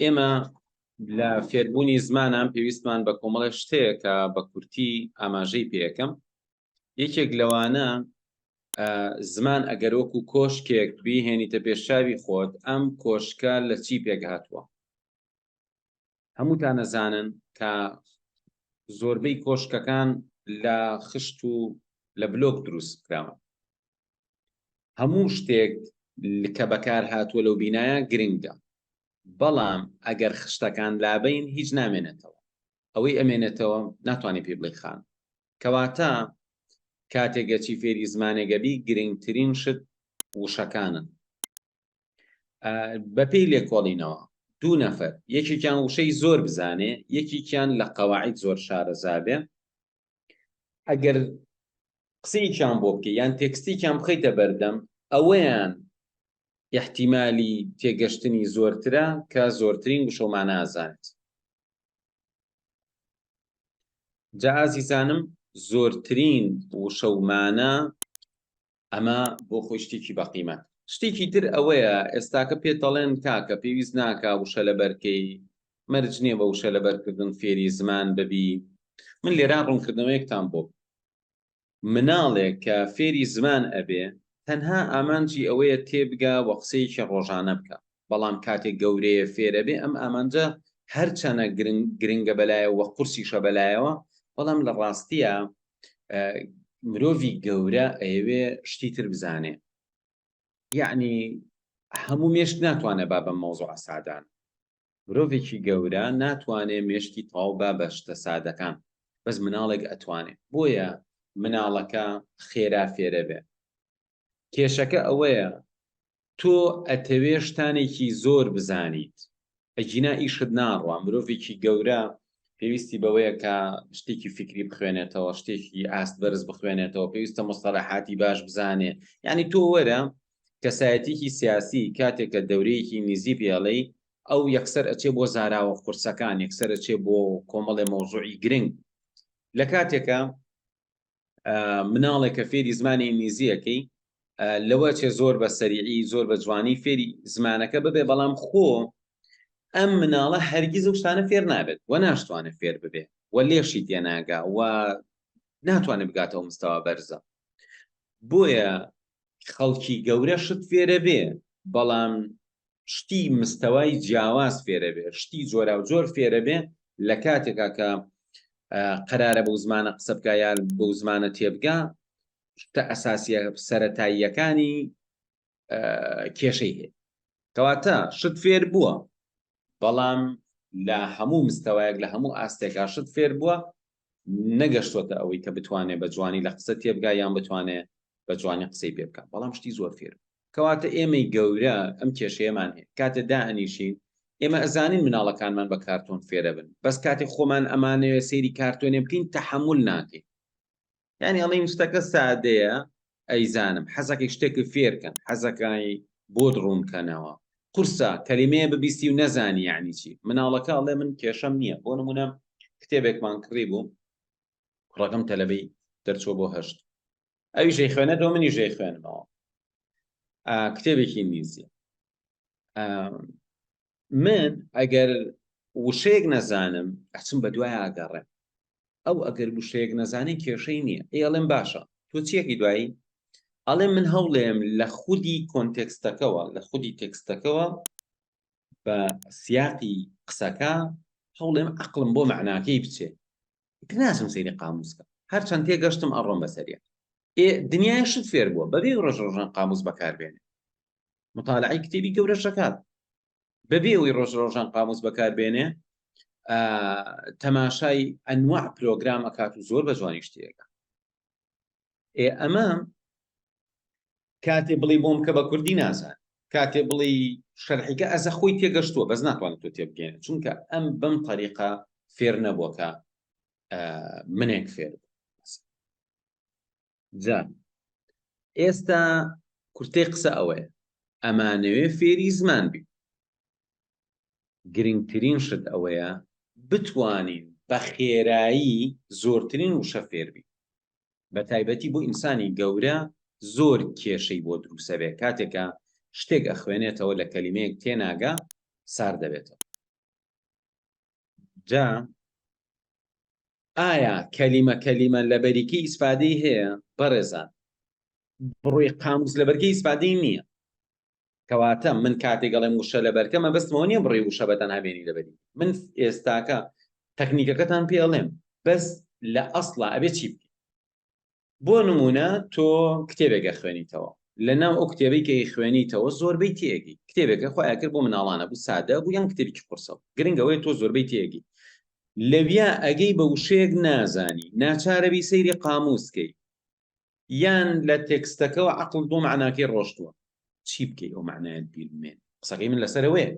ئێمە لە فێربوونی زمانان پێویستمان بە کۆمەڵێ شتەیە کە بە کورتی ئاماژەی پێەکەم. یەکێک لەوانە زمان ئەگەر وەکو کۆشکێک بیهێنیتە پێشچاوی خۆت، ئەم کۆشکە لە چی پێک هاتووە؟ هەمووتان ئەزانن کە زۆربەی کۆشکەکان لە خشت و لە بلۆک دروست کراون. هەموو شتێک کە بەکار هاتووە لەو بینایە گرنگە، بەڵام ئەگەر خشتەکان لابەین هیچ نامێنێتەوە، ئەوەی ئەمێنێتەوە ناتوانانی پێی بڵێی خانوو. کەواتە کاتێک ئەچی فێری زمانێک ئەبی گرنگترین شت وشەکانن. بەپێی لێکۆڵینەوە دوو نەفەر یەکێکیان وشەی زۆر بزانێ یەکێکیان لە قەواعید زۆر شارەزا بێ ئەگەر قسەیەکیان بۆ بکەی یان تێکستێکیان بخەیتە بەردەم ئەوەیان احتیمالی تێگەشتنی زۆرترە کە زۆرترین وشە و مانا ئەزانێت. جا ئازیزانم زۆرترین وشە و مانا ئەمە بۆ خۆی شتێکی بەقیمەت. شتێکی تر ئەوەیە ئێستاکە پێت دەڵێن کاکە پێویست ناکا وشە لەبەرکەی، مەرج نییە بە وشە لەبەرکردن فێری زمان ببی. من لێرە ڕوونکردنەوەیەکتان بۆ بکەم. مناڵێک کە فێری زمان ئەبێ تەنها ئامانجی ئەوەیە تێبگا و قسەیەکی ڕۆژانە بکا، بەڵام کاتێک گەورەیە فێرەبێ ئەم ئامانجە هەرچەنە گرنگە بەلایەوە و قورسیشە بەلایەوە، بەڵام لە ڕاستیا مرۆڤی گەورە ئەیەوێ شتی تر بزانێ یەعنی هەموو مێشک ناتوانێ با بەم مەوزوعە سادان مرۆڤێکی گەورە ناتوانێ مێشکی تەواو با بە شتە سادەکان بەس مناڵێک ئەتوانێ بۆیە مناڵەکە خێرا فێرە بێ کێشەکە ئەوەیە تۆ ئەتەوێ شتانێکی زۆر بزانیت ئەگینا ئیشت ناڕوا، مرۆڤێکی گەورە پێویستی بەوەیە کە شتێکی فیکری بخوێنێتەوە، شتێکی ئاست بەرز بخوێنێتەوە، پێویستە مستەلەحاتی باش بزانێ، یعنی تۆ وەرە کەسایەتیکی سیاسی کاتێک کە دەورەیەکی نیزی پێڵێی ئەو یەکسەر ئەچێ بۆ زاراوە قورسەکان، یەکسەر ئەچێ بۆ کۆمەڵێ مەوزوعی گرنگ لە کاتێکە مناڵێک کە فێری زمانی ئینگلیزیەکەی لەوە چێ زۆر بە سەریعی زۆر بە جوانی فێری زمانەکە ببێ بەڵام خۆ ئەم مناڵە هەرگیز و شتانە فێر نابێت و ناشتوانێت فێر ببێ و لێشی تێناگا و ناتوانێت بگاتەوە مستەوا بەرزە بۆیە خەڵکی گەورە شت فێرە بێ بەڵام شتی مستەوای جیاواز فێرەبێ، شتی جۆراوجۆر فێرەبێ لە کاتێکا کە قەرارە بەو زمانە قسە بکا یا بەو زمانە تێبگا شتە ئەساسیە سەرەتاییەکانی کێشەی هەیە. کەواتە شت فێر بووە بەڵام لە هەموو مستەوایەک لە هەموو ئاستێکا شت فێر بووە نەگەشتۆتە ئەوەی کە بتوانێ بە جوانی لە قسە تێبگا یان بتوانێ بە جوانی قسەی پێ بکا بەڵام شتی زۆر فێر بوو. کەواتە ئێمەی گەورە ئەم کێشەیەمان هەیە کاتێ دائەنیشین ئێمە ئەزانین مناڵەکانمان بە کارتۆن فێرەبن بەس کاتێ خۆمان ئەمانەوێ سەیری کارتۆنێ بکەین تەحەمول ناکەین یعنی ئەڵێین شتەکە سادەیە ئەیزانم حەزەکەی شتێکت فێرکەن حەزەکەی بۆت ڕوونکەنەوە قورسە کەلیمەیە ببیستی و نەزانی یعنی چی مناڵەکە ئەڵێ من کێشەم نییە بۆ نمونە کتێبێکمان کڕی بوو کوڕەکەم تەلەبەی دەرچووە بۆ هەشت ئەویش ئەیخوێنێتەوە منیش ئەیخوێنمەوە کتێبێکی ئینگلیزیە من ئەگەر وشەیەک نەزانم ئەچم بە دوای ئاگەڕێم ئەو ئەگەر وشەیەک نەزانین کێشەی نییە ئەی ئەڵێم باشە تۆ چیەکی دوایی ئەڵێ من هەوڵێم لە خودی context ەکەوە لە خودی تێکستەکەوە بە سیاقی قسەکە هەوڵێم عقلم بۆ معناکەی بچێ ئیتر ناچم سەیری قاموس کەم هەرچەند تێگەشتم ئەڕۆم بەسەریا ئێ دنیای شت فێر بووە بەبێ ڕۆژ ڕۆژان قاموس بەکاربێنێ مطالعەی کتێبی گەورەش دەکات بەبێ ئەوەی ڕۆژ ڕۆژان قاموس بەکاربێنێ تەماشای ئەنواع پرۆگرام ئەکات و زۆر بە جوانی شتێکە ئێ ئەمە کاتێ بڵی بۆم کە بە کوردی نازان کاتێ بڵی شەرحیکە ئەزە خۆی تێگەشتووە بەس ناتوانێت تۆ تێبگەێنێت چونکە ئەم بەم طریقە فێر نەبووە کە منێک فێر بوو جا ئێستا کورتەی قسە ئەوەیە ئەمانەوێ فێری زمان بین گرنگترین شت ئەوەیە بتوانین بە خێرایی زۆرترین وشە فێربین بە تایبەتی بۆ ئینسانی گەورە زۆر کێشەی بۆ دروسەبێ کاتێکە شتێک ئەخوێنێتەوە لە کەلیمەیەک تێناگا سار دەبێتەوە. جا ئایا کەلیمە کەلیمە لەبەریکەی ئیسفادەی هەیە؟ بەڕێزان بڕۆی قاموس لەبەرکەی ئیسفادەی نییە. کەواتە من کاتێک ئەڵێم وشە لەبەرکە مەبەستمەوە نییە بڕی وشە بە تەنها بێنی لەبەری. من ئێستاکە تەکنیکەکەتان پێ ئەڵێم بەس لە ئەسڵا ئەبێ چی بکەی. بۆ نموونە تۆ کتێبێک ئەخوێنیتەوە، لەناو ئەو کتێبەی کە ئەیخوێنیتەوە زۆربەی تێئەگەی، کتێبێکە خوای ئەکرد بۆ مناڵانە بوو سادە بوو یان کتێبێکی قورسە بوو، گرنگ ئەوەیە تۆ زۆربەی تێئەگەی. لەویا ئەگەی بە وشەیەک نازانی، ناچارەبی سەیری قامووس کەی، یان لە تێکستەکەوە عەقڵت بۆ مەعناکەی ڕۆشتووە، چی بکەی ئەو مەعنایەت بیر بمێنێ؟ قسەکەی من لەسەر ئەوەیە،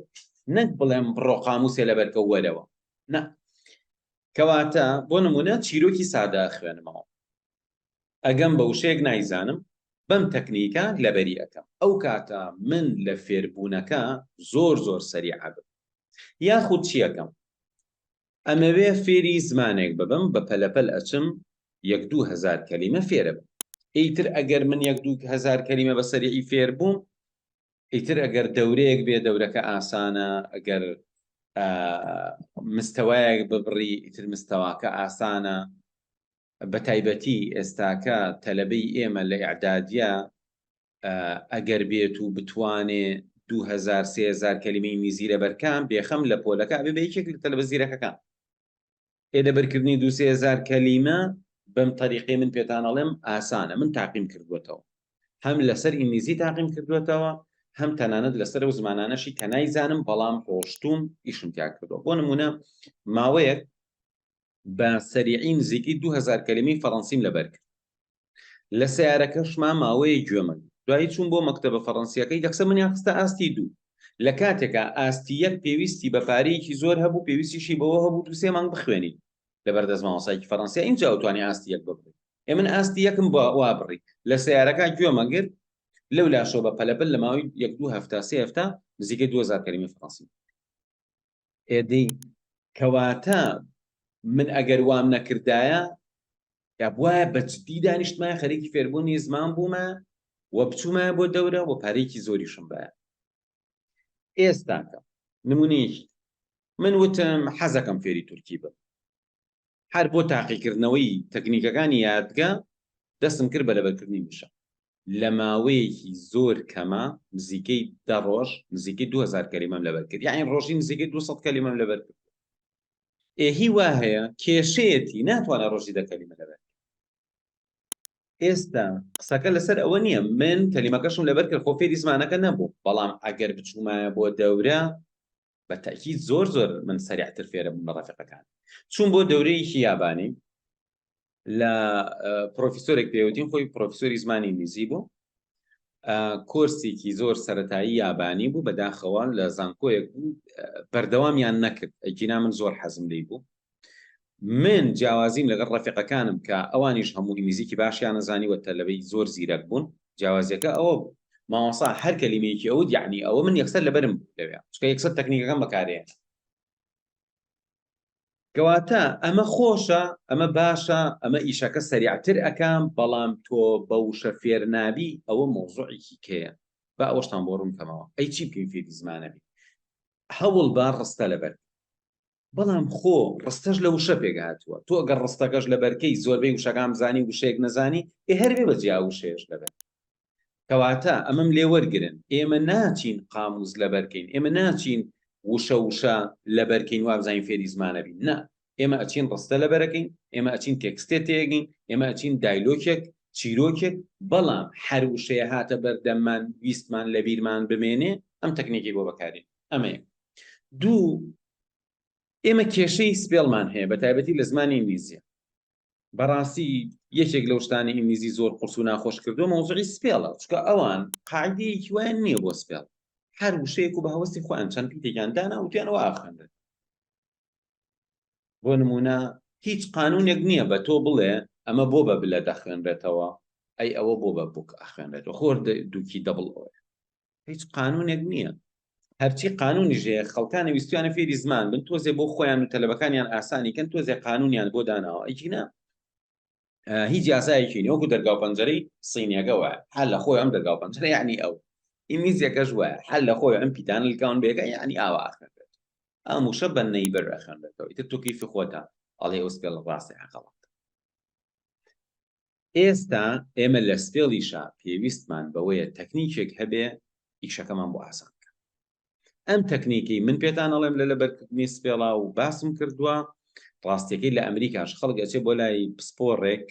نەک بڵێم بڕۆ قامووسێ لەبەرکە و وەرەوە، نا. کەواتە بۆ نمونە چیرۆکی سادە ئەخوێنمەوە ئەگەم بە وشەیەک نایزانم بەم تەکنیکە لەبەری ئەکەم ئەو کاتە من لە فێربوونەکە زۆر زۆر سەریع ئەبم یاخود چیەکەم ئەمەوێ فێری زمانێک ببم بە پەلەپەل ئەچم یەک 2000 کەلیمە فێرە بم ئیتر ئەگەر من یەک 2000 کەلیمە بە سەریعی فێر بووم ئیتر ئەگەر دەورەیەک بێ دەورەکە ئاسانە، ئەگەر مستەوایەک ببڕی ئیتر مستەواکە ئاسانە، بە تایبەتی ئێستاکە تەلەبەی ئێمە لە ئیعدادیە ئەگەر بێت و بتوانێ 2000 3000 کەلیمەی ئینگلیزی لەبەرکە بێخەم لە پۆلەکە ئەبێ بە یەکێک لە تەلەبە زیرەکەکان. ئێ لەبەرکردنی دوو 3000 کەلیمە بەم تەریقەی من پێتان ئەڵێم ئاسانە من تاقیم کردووەتەوە هەم لەسەر ئینگلیزی تاقیم کردووەتەوە هەم تەنانەت لەسەر ئەو زمانانەشی کە نایزانم بەڵام ڕۆشتوم ئیشم تیا کردووە بۆ نمونە ماوەیەک بە سەریعی نزیکی 2000 کەلیمەی فەڕەنسیم لەبەر کرد لە سەیارەکەشما ماوەیەک گوێمە دوایی چوون بۆ مەکتەبە فەڕەنسیەکەی یەکسەر منیان خستە ئاستی دوو لە کاتێکا ئاستی یەک پێویستی بە پارەیەکی زۆر هەبوو پێویستیشی بەوە هەبوو دوو سێ مانگ بخوێنی لەبەر دەست مامۆستایەکی فەڕەنسیا ئینجا ئەوتوانی ئاستی یەک ببڕی ئێ من ئاستی یەکم بە وا بڕی لە سەیارەکە گوێمە گرت لەو لاشەوە بە پەلەپەل لە ماوەی یەک دوو هەفتە سێ هەفتە نزیکەی 2000 کەلیمەی فەڕەنسی ئێدی کەواتە من ئەگەر وام نەکردایە یا بواە بە جدی دانیشتمایە خەریکی فێربوونی زمان بوومە و بچوومایە بۆ دەورە و پارەیەکی زۆریشم بایە ئێستاکە نمونەیەکی من وتم حەزەکەم فێری تورکی بم هەر بۆ تاقیکردنەوەی تەکنیکەکانی یادگە دەستم کرد بە لەبەرکردنی وشە لە ماوەیەکی زۆر کەمە نزیکەی دە ڕۆژ نزیکەی 2000 کەلیمەم لەبەر کرد یعنی ڕۆژی نزیکەی 200 کەلیمەم لەبەر کرد ئێ هی وا هەیە کێشەیەتی ناتوانێت ڕۆژی دە کەلیمە لەبەر ئێستا قسەکە لەسەر ئەوە نییە من کەلیمەکەشم لەبەر کرد خۆ فێری زمانەکە نەبوو بەڵام ئەگەر بچوومایە بۆ دەورە بە تەئکید زۆر زۆر من سەریعتر فێرە بووم لە ڕەفیقەکان چوون بۆ دەورەیەکی یابانی لە پرۆفیسۆرێک پێوتین خۆی پرۆفیسۆری زمانی ئینگلیزی بوو کۆرسێکی زۆر سەتایی یابانی بوو بەداخەوە لە زانکۆیەک بوو بەردەوامیان نەکرد ئەگینا من زۆر حەزم لی بوو من جیاوازیم لەگەڵ ڕەفیقەکانم کە ئەوانیش هەموو ئینگلیزیکی باشیان ئەزانی و تەلەبەی زۆر زیرەک بوون جیاوازیەکە ئەوە بوو مامۆستا هەر کەلیمەیەکی ئەوت یعنی ئەوە من یەکسەر لەبەرم بوو لەوێ چونکە یەکسەر تەکنیکەکەم بەکارهێنا کەواتە ئەمە خۆشە ئەمە باشە ئەمە ئیشەکە سەریعتر ئەکام بەڵام تۆ بە وشە فێر نابی ئەوە مەوزوعێکی کەیە با ئەوەشتان بۆ ڕوون کەمەوە ئەی چی بکەین فێری زمانە بین هەوڵ با ڕستە لەبەر بەڵام خۆ ڕستەش لە وشە پێک هاتووە تۆ ئەگەر ڕستەکەش لەبەرکەی زۆربەی وشەکان بزانی وشەیەک نەزانی ئێ هەر بێ بە جیا وشەیەش لەبەر کەواتە ئەمەم لێ وەرگرن ئێمە ناچین قاموس لەبەرکەین ئێمە ناچین وشە وشە لەبەرکەین وابزانین فێری زمانە بین نا ئێمە ئەچین ڕستە لەبەرەکەین ئێمە ئەچین تێکستێ تێگەین ئێمە ئەچین دایلۆکێک چیرۆکێک بەڵام هەر وشەیە هاتە بەردەممان ویستمان لەبیرمان بمێنێ ئەم تەکنیکی بۆ بەکارین ئەمەیە دوو ئێمە کێشەی spell مان هەیە بە تایبەتی لە زمانی ئینگلیزیە بەڕاستی یەکێک لەو شتانی ئینگلیزی زۆر قورس و ناخۆش کردو مەوزوعی spell ە چونکە ئەوان قاعدەیەکی وایان نییە بۆ spell هەر وشەیەک و بە هەوەسی خۆیان چەند پیتێکیان دانا وتیان وا ئەخوێنرێت بۆ نمونە هیچ قانونێک نییە بە تۆ بڵێ ئەمە بۆ بە بلە دەخوێنرێتەوە ئەی ئەوە بۆ بە book ئەخوێنرێتەوە خۆر دووکی double ئەوەیە هیچ قانونێک نییە هەرچی قانونیش هەیە خەڵکانی ویستویانە فێری زمان بن تۆزێ بۆ خۆیان و تەلەبەکانیان ئاسانی کەن تۆزێ قانونیان بۆ داناوە ئەگینا هیچ یاسایەکی نیە وەکو دەرگا و پەنجەرەی سینیەکە وایە هەر لە خۆی ئەم دەرگا و پەنجەرە یعنی ئەو ئینگلیزیەکەش وایە هەر لە خۆی ئەم پیتانە لکاون بێکە یعنی ئاوا ئاخرێت. ئەم وشە بە neighbor ئەخوێنرێتەوە، ئیتر تۆ کەیفی خۆتە ئەڵێ ئەو spell ڕاستە یا غەڵەتە. ئێستا ئێمە لە spell یشا پێویستمان بەوەیە تەکنیکێک هەبێ ئیشەکەمان بۆ ئاسان بکە. ئەم تەکنیکەی من پێتان ئەڵێم لە لەبەرکردنی spell ا و باسم کردووە، ڕاستیەکەی لە ئەمریکاش خەڵک ئەچێ بۆ لای پسپۆڕێک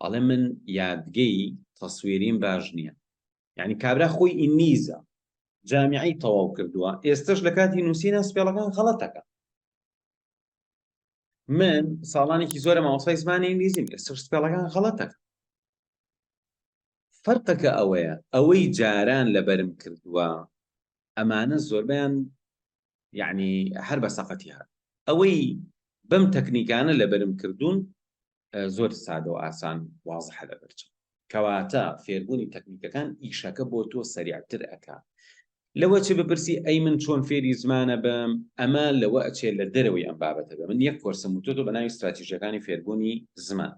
ئەڵێ من یادگەی تەسویریم باش نییە، یعنی کابرا خۆی ئینگلیزە جامیعەی تەواو کردووە ئێستش لە کاتی نووسینە spell ەکان غەڵەتەکە. من ساڵانێکی زۆرە مامۆستای زمانی ئینگلیزیم ئێستش spell ەکان غەڵەتەکە. فەرقەکە ئەوەیە ئەوەی جاران لەبەرم کردووە ئەمانە زۆربەیان یعنی هەر بە سەقەتی هات ئەوەی بەم تەکنیکانە لەبەرم کردوون زۆر سادە و ئاسان وازحە لەبەرچاو کەواتە فێربوونی تەکنیکەکان ئیشەکە بۆ تۆ سەریعتر ئەکا لەوە چ بپرسی ئەی من چۆن فێری زمانە بم ئەمە لەوە ئەچێ لە دەرەوەی ئەم بابەتە بێ من یەک کۆرسم وتۆتەوە بە ناوی ستراتیژەکانی فێربوونی زمان.